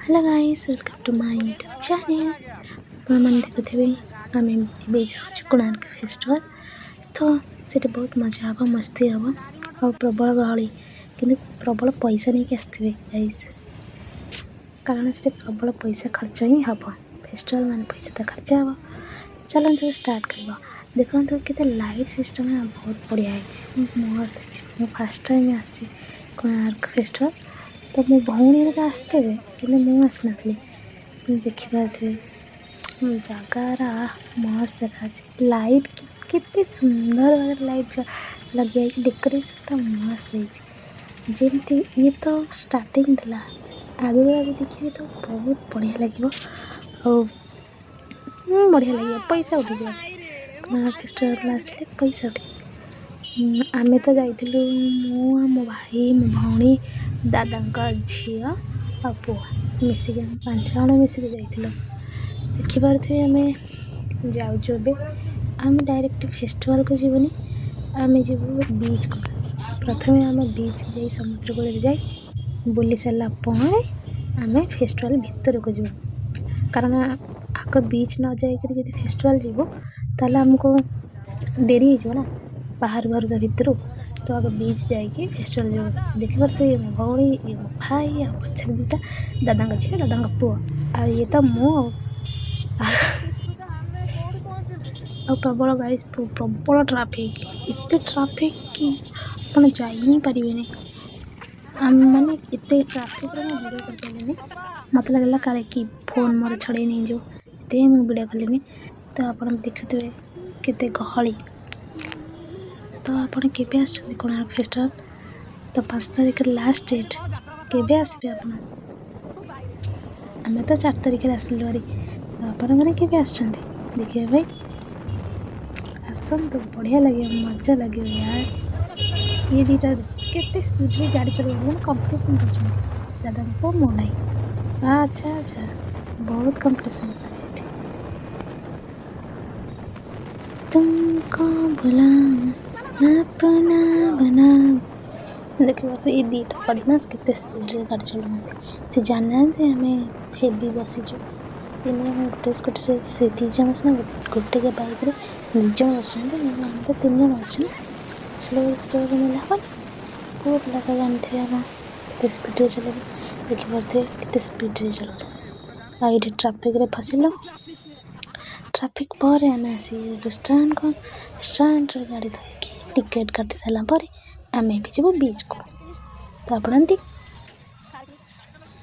Hello guys, welcome to my YouTube channel. ଆପଣମାନେ ଦେଖୁଥିବେ, ଆମେ ଏବେ ଯାଉଛୁ କୋଣାର୍କ ଫେଷ୍ଟିଭାଲ୍। ତ ସେଠି ବହୁତ ମଜା ହେବ, ମସ୍ତି ହେବ ଆଉ ପ୍ରବଳ ଗହଳି। କିନ୍ତୁ ପ୍ରବଳ ପଇସା ନେଇକି ଆସିଥିବେ ଗାଇସ୍, କାରଣ ସେଠି ପ୍ରବଳ ପଇସା ଖର୍ଚ୍ଚ ହିଁ ହେବ। ଫେଷ୍ଟିଭାଲ୍ ମାନେ ପଇସା ତ ଖର୍ଚ୍ଚ ହେବ। ଚାଲନ୍ତୁ ଷ୍ଟାର୍ଟ କରିବା। ଦେଖନ୍ତୁ କେତେ ଲାଇଟ୍ ସିଷ୍ଟମ୍, ବହୁତ ବଢ଼ିଆ ହେଇଛି, ମସ୍ତ ହେଇଛି। ମୁଁ ଫାର୍ଷ୍ଟ ଟାଇମ୍ ଆସିଛି କୋଣାର୍କ ଫେଷ୍ଟିଭାଲ୍। ତ ମୋ ଭଉଣୀ ହେରିକା ଆସିଥିଲେ, କିନ୍ତୁ ମୁଁ ଆସିନଥିଲି। ଦେଖିପାରୁଥିବେ ଜାଗାରା ମସ୍ତ ଦେଖାଯାଉଛି। ଲାଇଟ୍ କେତେ ସୁନ୍ଦର ଭାବରେ ଲାଇଟ୍ ଲଗାଯାଇଛି, ଡେକୋରେସନ୍ ତ ମସ୍ତ ହେଇଛି। ଯେମିତି ଇଏ ତ ଷ୍ଟାର୍ଟିଂ ଥିଲା, ଆଗକୁ ଆଗକୁ ଦେଖିବେ ତ ବହୁତ ବଢ଼ିଆ ଲାଗିବ। ଆଉ ବଢ଼ିଆ ଲାଗିବ, ପଇସା ଉଠିଯିବ। କୋଣାର୍କ ଫେଷ୍ଟିଭାଲ୍ ଆସିଲେ ପଇସା ଉଠିଯିବ। ଆମେ ତ ଯାଇଥିଲୁ, ମୁଁ ଆଉ ମୋ ଭାଇ, ମୋ ଭଉଣୀ, ଦାଦାଙ୍କ ଝିଅ ଆଉ ପୁଅ ମିଶିକି, ଆମେ 5 ଜଣ ମିଶିକି ଯାଇଥିଲୁ। ଦେଖିପାରୁଥିବେ, ଆମେ ଯାଉଛୁ ଏବେ। ଆମେ ଡାଇରେକ୍ଟ ଫେଷ୍ଟିଭାଲ୍କୁ ଯିବୁନି, ଆମେ ଯିବୁ ବିଚ୍କୁ। ପ୍ରଥମେ ଆମେ ବିଚ୍ ଯାଇ, ସମୁଦ୍ର କୂଳରେ ଯାଇ ବୁଲି ସାରିଲା ପରେ ଆମେ ଫେଷ୍ଟିଭାଲ୍ ଭିତରକୁ ଯିବୁ। କାରଣ ଆଗ ବିଚ୍ ନ ଯାଇକରି ଯଦି ଫେଷ୍ଟିଭାଲ୍ ଯିବୁ, ତାହେଲେ ଆମକୁ ଡେରି ହେଇଯିବ ନା ବାହାରୁ ବାହାରୁ ତା ଭିତରୁ। ତ ଆଗ ବିଚ୍ ଯାଇକି ଫେଷ୍ଟିଭାଲ୍ ଯିବୁ। ଦେଖିପାରୁଥିବେ, ମୋ ଭଉଣୀ, ଇଏ ମୋ ଭାଇ, ଆଉ ପଛରେ ଦୁଇଟା ଦାଦାଙ୍କ ଝିଅ, ଦାଦାଙ୍କ ପୁଅ, ଆଉ ଇଏ ତ ମୁଁ। ଆଉ ପ୍ରବଳ ଗାଇସ୍, ପ୍ରବଳ ଟ୍ରାଫିକ୍। ଏତେ ଟ୍ରାଫିକ୍ କି ଆପଣ ଯାଇ ହିଁ ପାରିବେନି। ମାନେ ଏତେ ଟ୍ରାଫିକ୍ରେ ମୁଁ ଭିଡ଼ିଓ କରିପାରିଲିନି। ମୋତେ ଲାଗିଲା କାଳେ କି ଫୋନ୍ ମୋର ଛଡ଼େଇ ନେଇଯିବ, ଏଥିପାଇଁ ମୁଁ ଭିଡ଼ିଓ କଲିନି। ତ ଆପଣ ଦେଖୁଥିବେ କେତେ ଗହଳି। ତ ଆପଣ କେବେ ଆସୁଛନ୍ତି କୋଣାର୍କ ଫେଷ୍ଟିଭାଲ୍? ତ 5 ତାରିଖରେ ଲାଷ୍ଟ ଡେଟ୍। କେବେ ଆସିବେ ଆପଣ? ଆମେ ତ 4 ତାରିଖରେ ଆସିଲୁ ଭାରି। ଆପଣମାନେ କେବେ ଆସୁଛନ୍ତି ଦେଖିବା ପାଇଁ? ଆସନ୍ତୁ, ବଢ଼ିଆ ଲାଗିବ, ମଜା ଲାଗିବ ୟାର। ଇଏ ଦୁଇଟା କେତେ ସ୍ପିଡ଼ରେ ଗାଡ଼ି ଚଲାଉଛନ୍ତି, ମାନେ କମ୍ପିଟିସନ୍ କରୁଛନ୍ତି, ଦାଦାଙ୍କ ପୁଅ, ମୋ ଭାଇ। ଆଚ୍ଛା, ବହୁତ କମ୍ପିଟିସନ୍ ଚାଲିଛି ଏଠି। तुमको भुलाऊं, अपना बनाऊं। ଦେଖିପାରୁଥିବେ, ଏଇ ଦୁଇଟା ବଦମାସ କେତେ ସ୍ପିଡ଼ରେ ଗାଡ଼ି ଚଲାଉଛନ୍ତି। ସେ ଜାଣିନାହାନ୍ତି ଆମେ ହେଭି ବସିଛୁ ତିନି ଜଣ ଗୋଟେ ସ୍କୁଟିରେ। ସେ 2 ଜଣ ସିନା ଗୋଟେ ବାଇକ୍ରେ 2 ଜଣ ବସିଛନ୍ତି, କିନ୍ତୁ ଆମେ ତ ତିନି ଜଣ ବସିଛୁ ନା। ସ୍ଲୋ ସ୍ଲୋରେ ନେଲେ ହେବନି। ପୁଅ ପିଲା ତ ଜାଣିଥିବେ ଆପଣ କେତେ ସ୍ପିଡ଼ରେ ଚଲେଇବେ। ଦେଖିପାରୁଥିବେ କେତେ ସ୍ପିଡ଼ରେ ଚଲାଉଛନ୍ତି। ଆଉ ଏଇଠି ଟ୍ରାଫିକ୍ରେ ଫସିଲୁ। ଟ୍ରାଫିକ୍ ପରେ ଆମେ ଆସିଗଲୁ ଷ୍ଟାଣ୍ଡକୁ। ଷ୍ଟାଣ୍ଡରେ ଗାଡ଼ି ଥୋଇକି ଟିକେଟ୍ କାଟି ସାରିଲା ପରେ ଆମେ ଏବେ ଯିବୁ ବିଚ୍କୁ। ତ ଆପଣ